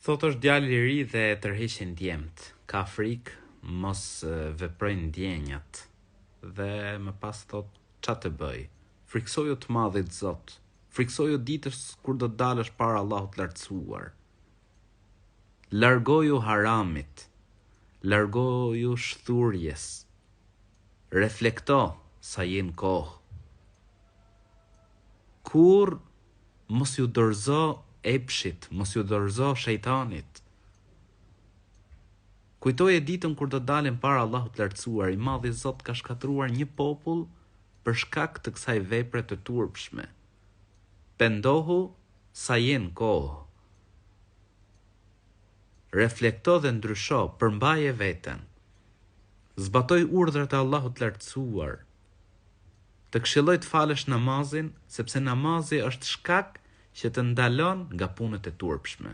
Thotë është djalë i ri dhe e tërheqin djemtë, ka frikë mos veprojë ndjenjat dhe më pas thotë ça të bëj. Frikësoju të madhit Zot, frikësoju ditës kur do të dalësh para Allahut të Lartësuar. Largoju haramit, largoju shthurjes. Reflekto sa je në kohë. Kurrë Mos ju dorëzo epshit, mos ju dorëzo shejtanit. Kujtoje ditën kur do të dalim para Allahut të Lartësuar, i Madhi Zot ka shkatërruar një popull për shkak të kësaj vepre të turpshme. Pendohu sa je në kohë. Reflekto dhe ndrysho, përmbaje veten. Zbatoj urdhrat e Allahut të Lartësuar. Të këshilloj të falësh namazin, sepse namazi është shkak që të ndalon nga punët e turpshme.